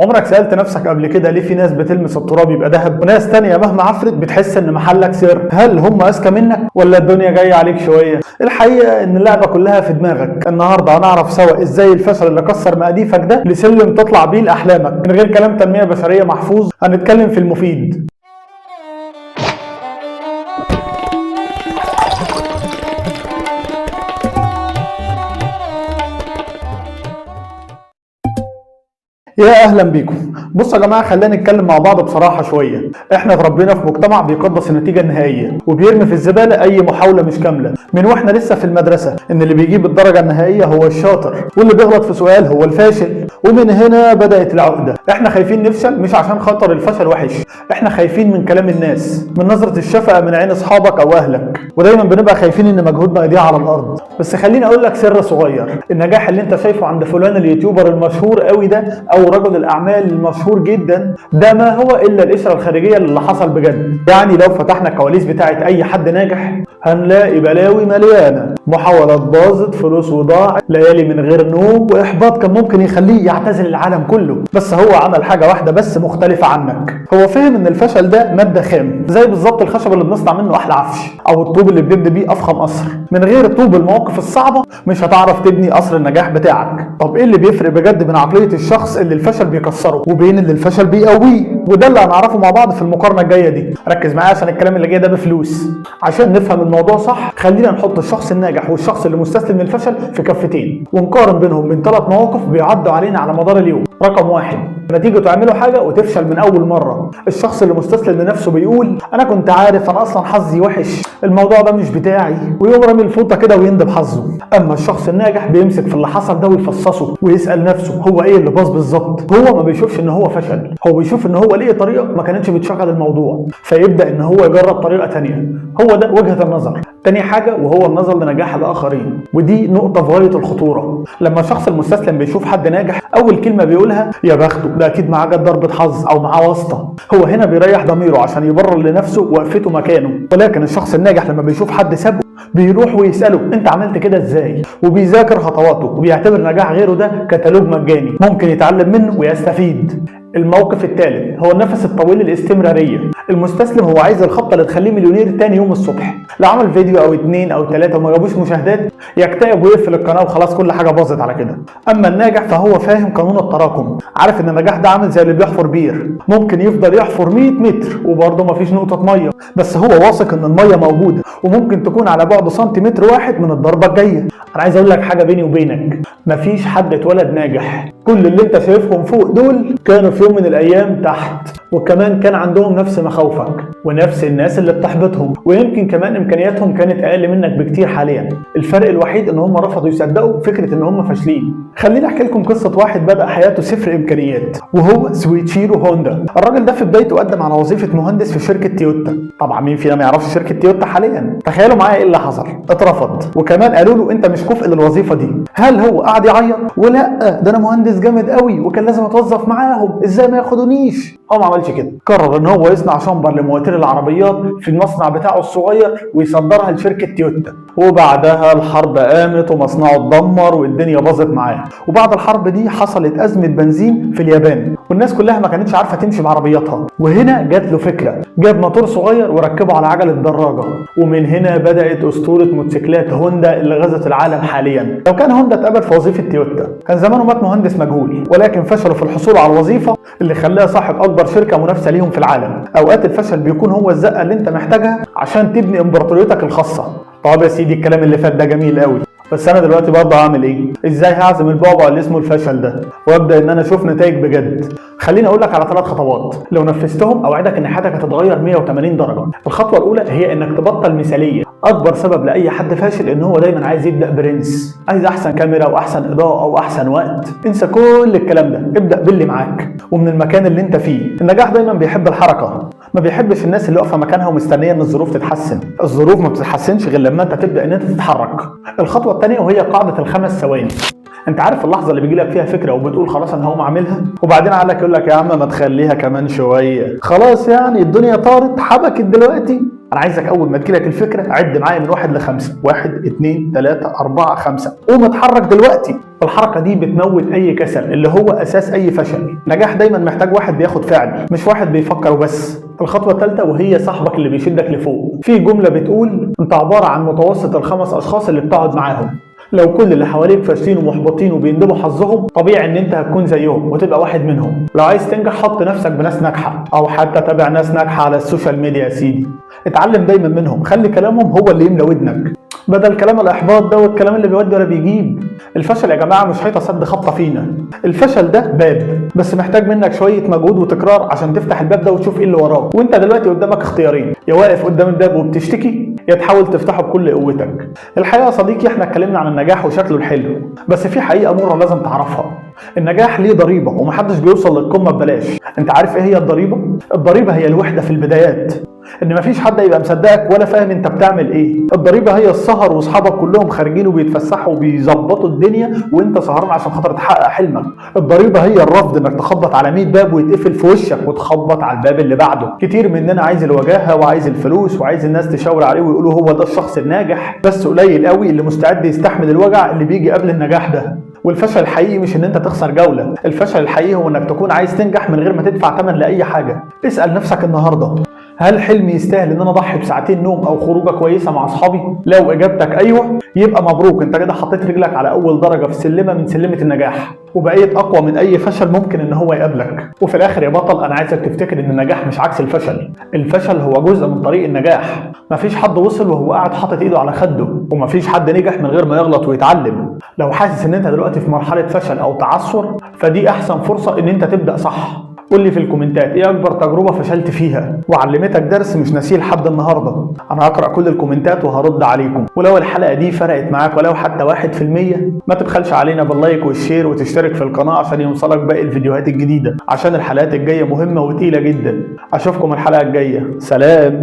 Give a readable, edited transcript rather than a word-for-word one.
عمرك سألت نفسك قبل كده ليه في ناس بتلمس التراب يبقى ذهب وناس تانية مهما عفرت بتحس ان محلك سر؟ هل هم اذكى منك ولا الدنيا جاية عليك شوية؟ الحقيقة ان اللعبة كلها في دماغك. النهاردة هنعرف سوا ازاي الفشل اللي كسر مقاديفك ده لسلم تطلع بيه لأحلامك من غير كلام تنمية بشرية محفوظ. هنتكلم في المفيد. يا اهلا بيكم. بصوا يا جماعة، خلينا نتكلم مع بعض بصراحة شوية. احنا اتربينا في مجتمع بيقدس النتيجة النهائية وبيرمي في الزبالة اي محاولة مش كاملة، من واحنا لسه في المدرسة ان اللي بيجيب الدرجة النهائية هو الشاطر واللي بيغلط في سؤال هو الفاشل. ومن هنا بدات العقدة. احنا خايفين نفشل مش عشان خاطر الفشل وحش، احنا خايفين من كلام الناس، من نظره الشفقة من عين اصحابك او اهلك، ودايما بنبقى خايفين ان مجهودنا يضيع على الارض. بس خليني اقول لك سر صغير، النجاح اللي انت شايفه عند فلان ال YouTuber المشهور قوي ده او رجل الاعمال المشهور جدا ده ما هو الا القشرة الخارجية اللي حصل بجد. يعني لو فتحنا الكواليس بتاعت اي حد ناجح هنلاقي بلاوي مليانة، محاولات باظت، فلوس وضاعت، ليالي من غير نوم، واحباط كان ممكن يخليه يعتزل العالم كله. بس هو عمل حاجة واحدة بس مختلفة عنك، هو فهم ان الفشل ده مادة خام، زي بالظبط الخشب اللي بنصنع منه احلى عفش او الطوب اللي بنبني بيه افخم قصر. من غير طوب المواقف الصعبة مش هتعرف تبني قصر النجاح بتاعك. طب ايه اللي بيفرق بجد بين عقلية الشخص اللي الفشل بيكسره وبين اللي الفشل بيقويه؟ وده اللي هنعرفه مع بعض في المقارنة الجاية دي. ركز معايا عشان الكلام اللي جاي ده بفلوس. عشان نفهم الموضوع صح خلينا نحط الشخص الناجح والشخص اللي مستسلم للفشل في كفتين ونقارن بينهم من 3 مواقف بيعدوا علينا على مدار اليوم. رقم 1، لما تيجوا تعملوا حاجة وتفشل من اول مرة. الشخص اللي مستسلم لنفسه بيقول انا كنت عارف، انا اصلا حظي وحش، الموضوع ده مش بتاعي، ويقوم رامي الفوطه كده ويندب حظه. اما الشخص الناجح بيمسك في اللي حصل ده ويفصصه ويسال نفسه هو ايه اللي باظ بالظبط. هو ما بيشوفش ان هو فشل، هو بيشوف ان هو ليه طريقه ما كانتش بتشغل الموضوع، فيبدا ان هو يجرب طريقه تانية. هو ده وجهه النظر. تاني حاجة وهو النظر لنجاح الاخرين، ودي نقطة في غاية الخطورة. لما الشخص المستسلم بيشوف حد ناجح اول كلمة بيقولها يا بخته، ده اكيد معاه جت ضربه حظ او معاه واسطه. هو هنا بيريح ضميره عشان يبرر لنفسه وقفته مكانه. ولكن الشخص الناجح لما بيشوف حد سابقه بيروح ويسأله انت عملت كده ازاي، وبيذاكر خطواته وبيعتبر نجاح غيره ده كتالوج مجاني ممكن يتعلم منه ويستفيد. الموقف الثالث هو النفس الطويل الاستمرارية. المستسلم هو عايز الخبطة اللي تخليه مليونير تاني يوم الصبح. لو عمل فيديو او 2 او 3 وما جابوش مشاهدات يكتئب ويقفل القناة وخلاص كل حاجة باظت على كده. اما الناجح فهو فاهم قانون التراكم، عارف ان النجاح ده عامل زي اللي بيحفر بير، ممكن يفضل يحفر 100 متر وبرضه مفيش نقطة مية، بس هو واثق ان المية موجودة وممكن تكون على بعد سنتيمتر واحد من الضربة الجاية. انا عايز اقول لك حاجة بيني وبينك، مفيش حد اتولد ناجح، كل اللي انت شايفهم فوق دول كانوا في يوم من الايام تحت، وكمان كان عندهم نفس مخاوفك ونفس الناس اللي بتحبطهم، ويمكن كمان امكانياتهم كانت اقل منك بكتير حاليا. الفرق الوحيد ان هم رفضوا يصدقوا فكرة ان هم فاشلين. خليني احكي لكم قصة واحد بدأ حياته صفر امكانيات، وهو سويتشيرو هوندا. الراجل ده في بدايته قدم على وظيفة مهندس في شركة تويوتا. طبعا مين فينا ما يعرفش شركة تويوتا حاليا؟ تخيلوا معايا ايه اللي حصل. اترفض، وكمان قالوا له انت مش كفء للوظيفة دي. هل هو قعد يعيط؟ ولا ده انا مهندس جامد قوي وكان لازم اتوظف معاهم، ازاي ما ياخدونيش؟ هو ما عملش كده. قرر ان هو يصنع شامبر لمواتير العربيات في المصنع بتاعه الصغير ويصدرها لشركة تويوتا. وبعدها الحرب قامت ومصنعه اتدمر والدنيا باظت معاه. وبعد الحرب دي حصلت ازمة بنزين في اليابان والناس كلها ما كانتش عارفه تمشي بعربياتها. وهنا جات له فكرة، جاب موتور صغير وركبه على عجله دراجة، ومن هنا بدات اسطورة موتوسيكلات هوندا اللي غزت العالم حاليا. لو كان هوندا اتقبل في وظيفة تويوتا كان زمانه مات مهندس مجهول، ولكن فشلوا في الحصول على الوظيفة اللي خلاه صاحب اكبر شركة منافسه ليهم في العالم. اوقات الفشل بيكون هو الزقه اللي انت محتاجها عشان تبني امبراطوريتك الخاصة. طب يا سيدي الكلام اللي فات ده جميل قوي، بس انا دلوقتي برضه هعمل ايه؟ ازاي هعزم البعبع اللي اسمه الفشل ده وابدا ان انا اشوف نتائج بجد؟ خليني اقول لك على 3 خطوات لو نفذتهم اوعدك ان حياتك هتتغير 180 درجه. الخطوة الاولى هي انك تبطل مثاليه. اكبر سبب لاي حد فاشل ان هو دايما عايز يبدا برنس، عايز احسن كاميرا واحسن اضاءه واحسن وقت. انسى كل الكلام ده، ابدا باللي معاك ومن المكان اللي انت فيه. النجاح دايما بيحب الحركة، ما بيحبش الناس اللي واقفة مكانها ومستنيه ان الظروف تتحسن. الظروف ما بتتحسنش غير لما انت تبدا ان انت تتحرك. الخطوة الثانية وهي قاعدة ال5 ثواني. انت عارف اللحظة اللي بيجي لك فيها فكرة وبتقول خلاص انا هقوم اعملها، وبعدين عقلك يقول لك يا عم ما تخليها كمان شوية، خلاص يعني الدنيا طارت حبكت دلوقتي. انا عايزك اول ما تجيلك الفكرة عد معايا من 1 ل5، 1 2 3 4 5، قوم اتحرك دلوقتي. الحركة دي بتموت اي كسل اللي هو اساس اي فشل. نجاح دايما محتاج واحد بياخد فعل، مش واحد بيفكر وبس. الخطوة الثالثة وهي صاحبك اللي بيشدك لفوق. في جملة بتقول انت عبارة عن متوسط ال5 اشخاص اللي بتقعد معاهم. لو كل اللي حواليك فاشلين ومحبطين وبيندبوا حظهم، طبيعي ان انت هتكون زيهم وتبقى واحد منهم. لو عايز تنجح حط نفسك بناس ناجحة، او حتى تابع ناس ناجحة على ال social media يا سيدي. اتعلم دايما منهم، خلي كلامهم هو اللي يملى ودنك بدل كلام الاحباط ده والكلام اللي بيودي ولا بيجيب. الفشل يا جماعة مش حيطة سد خبطه فينا، الفشل ده باب، بس محتاج منك شوية مجهود وتكرار عشان تفتح الباب ده وتشوف ايه اللي وراه. وانت دلوقتي قدامك اختيارين، يا واقف قدام الباب وبتشتكي، يا تحاول تفتحه بكل قوتك. الحقيقة يا صديقي احنا اتكلمنا عن النجاح وشكله الحلو، بس في حقيقة مرة لازم تعرفها. النجاح ليه ضريبة ومحدش بيوصل للقمه ببلاش. انت عارف ايه هي الضريبة؟ الضريبة هي الوحدة في البدايات، ان مفيش حد يبقى مصدقك ولا فاهم انت بتعمل ايه. الضريبة هي السهر واصحابك كلهم خارجين وبيتفسحوا وبيظبطوا الدنيا وانت سهران عشان خاطر تحقق حلمك. الضريبة هي الرفض، انك تخبط على 100 باب ويتقفل في وشك وتخبط على الباب اللي بعده. كتير مننا عايز الوجاهة وعايز الفلوس وعايز الناس تشاور عليه ويقولوا هو ده الشخص الناجح، بس قليل قوي اللي مستعد يستحمل الوجع اللي بيجي قبل النجاح ده. والفشل الحقيقي مش ان انت تخسر جولة، الفشل الحقيقي هو انك تكون عايز تنجح من غير ما تدفع ثمن لأي حاجة. اسأل نفسك النهاردة، هل حلمي يستاهل ان انا اضحي بساعتين نوم او خروجه كويسة مع اصحابي؟ لو اجابتك ايوه يبقى مبروك، انت كده حطيت رجلك على اول درجه في سلمه من سلمه النجاح، وبقيت اقوى من اي فشل ممكن ان هو يقابلك. وفي الاخر يا بطل، انا عايزك تفتكر ان النجاح مش عكس الفشل، الفشل هو جزء من طريق النجاح. مفيش حد وصل وهو قاعد حاطط ايده على خده، ومفيش حد نجح من غير ما يغلط ويتعلم. لو حاسس ان انت دلوقتي في مرحلة فشل او تعثر، فدي احسن فرصة ان انت تبدا صح. قول لي في الكومنتات ايه اكبر تجربه فشلت فيها وعلمتك درس مش ناسيه لحد النهارده. انا هقرا كل الكومنتات وهرد عليكم. ولو الحلقة دي فرقت معاك ولو حتى 1%، ما تبخلش علينا بال like وال share وتشترك في القناة عشان يوصلك باقي الفيديوهات الجديدة، عشان الحلقات الجاية مهمة وتقيله جدا. اشوفكم الحلقة الجاية، سلام.